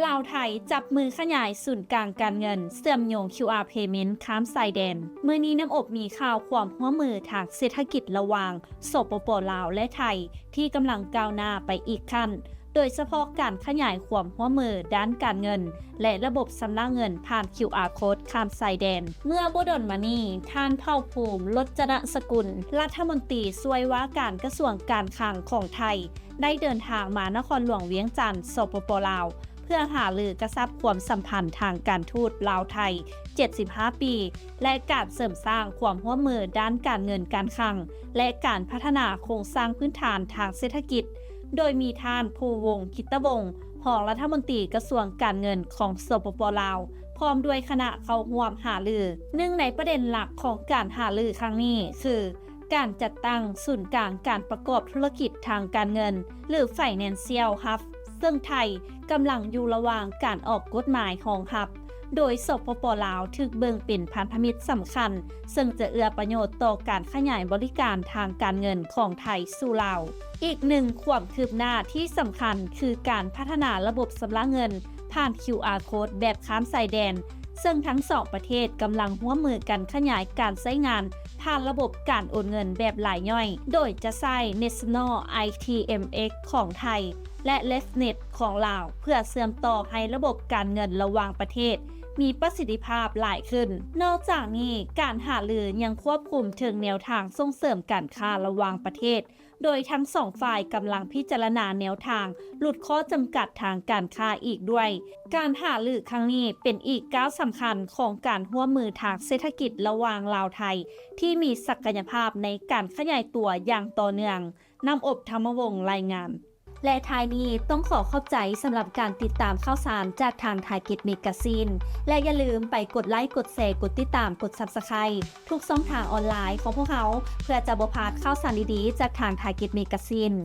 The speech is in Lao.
ລາວ-ໄທ ຈັບມືຂະຫຍາຍສູນກາງການເງິນ ເຊື່ອມໂຍງ ຄິວອາ Payment ຂ້າມຊາຍແດນ. ມື້ນີ້ນ້ຳອົບມີຂ່າວຄວາມຮ່ວມມືທາງເສດຖະກິດລະຫວ່າງ ສປປ ລາວ ແລະ ໄທ ທີ່ກຳລັງກ້າວໜ້າໄປອີກຂັ້ນ, ໂດຍສະເພາະການຂະຫຍາຍຄວາມຮ່ວມມືດ້ານການເງິນ ແລະ ລະບົບຊຳລະເງິນຜ່ານ QR Code ຂ້າມຊາຍແດນ. ເມື່ອບໍ່ດົນມານີ້, ທ່ານ ເຜົ່າພູມ ລົດຈະນະສະກຸນ ລັດຖະມົນຕີຊ່ວຍວ່າການກະຊວງການຄັງຂອງໄທ ໄດ້ເດີນທາງມານະຄອນຫຼວງວຽງຈັນ ສປປ ລາວ ເພື່ອຫາລືກະຊັບຄວາມສຳພັນທາງການທູດລາວ-ໄທ ເຈັດສິບຫ້າ ປີ ແລະ ການເສີມສ້າງຄວາມຮ່ວມມືດ້ານການເງິນການຄັງ ແລະ ການພັດທະນາໂຄງສ້າງພື້ນຖານທາງເສດຖະກິດ, ໂດຍມີທ່ານ ພູວົງ ກິດຕະວົງ ຮອງລັດຖະມົນຕີກະຊວງການເງິນຂອງ ສປປ ລາວ ພ້ອມດ້ວຍຄະນະເຂົ້າຮ່ວມຫາລື. ໜຶ່ງໃນປະເດັນຫຼັກຂອງການຫາລືຄັ້ງນີ້ຄື ການຈັດຕັ້ງສູນກາງການປະກອບທຸລະກິດທາງການເງິນ ຫຼື Financial Hub ເຊິ່ງໄທກຳລັງຢູ່ລະຫວ່າງການອອກກົດໝາຍຮອງຮັບ, ໂດຍ ສປປ ລາວ ຖືກເບິ່ງເປັນພັນທະມິດສຳຄັນ ເຊິ່ງຈະເອື້ອປະໂຫຍດຕໍ່ການຂະຫຍາຍບໍລິການທາງການເງິນຂອງໄທສູ່ລາວ. ອີກໜຶ່ງຄວາມຄືບໜ້າທີ່ສຳຄັນຄືການພັດທະນາລະບົບຊຳລະເງິນຜ່ານ QR Code ແບບຂ້າມຊາຍແດນ, ເຊິ່ງທັງສອງປະເທດກຳລັງຮ່ວມມືກັນຂະຫຍາຍການໃຊ້ງານ ຜ່ານລະບົບການໂອນເງິນແບບລາຍຍ່ອຍ, ໂດຍຈະໃຊ້ National ITMX ຂອງໄທ ແລະ RevNet ຂອງລາວ ເພື່ອເຊື່ອມຕໍ່ໃຫ້ລະບົບການເງິນລະຫວ່າງປະເທດມີປະສິດທິພາບຫຼາຍຂຶ້ນ. ນອກຈາກນີ້, ການຫາລືຍັງຄວບຄຸມເຖິງແນວທາງສົ່ງເສີມການຄ້າລະຫວ່າງປະເທດ, ໂດຍທັງສອງຝ່າຍກຳລັງພິຈາລະນາແນວທາງຫຼຸດຂໍ້ຈຳກັດທາງການຄ້າອີກດ້ວຍ. ການຫາລືຄັ້ງນີ້ເປັນອີກກ້າວສຳຄັນຂອງການຮ່ວມມືທາງເສດຖະກິດລະຫວ່າງລາວ-ໄທ ທີ່ມີສັກກະຍະພາບໃນການຂະຫຍາຍຕົວຢ່າງຕໍ່ເນື່ອງ. ນ້ຳອົບ ທຳມະວົງ ລາຍງານ. ແລະ ທ້າຍນີ້ຕ້ອງຂໍຂອບໃຈສຳລັບການຕິດຕາມຂ່າວສານຈາກທາງ Target Magazine ແລະ ຢ່າລືມໄປກົດໄລ, ກົດແຊ, ກົດຕິດຕາມ, ກົດ Subscribe ທຸກຊ່ອງທາງອອນລາຍຂອງພວກເຮົາ ເພື່ອຈະບໍ່ພາດຂ່າວສານດີໆຈາກທາງ Target Magazine.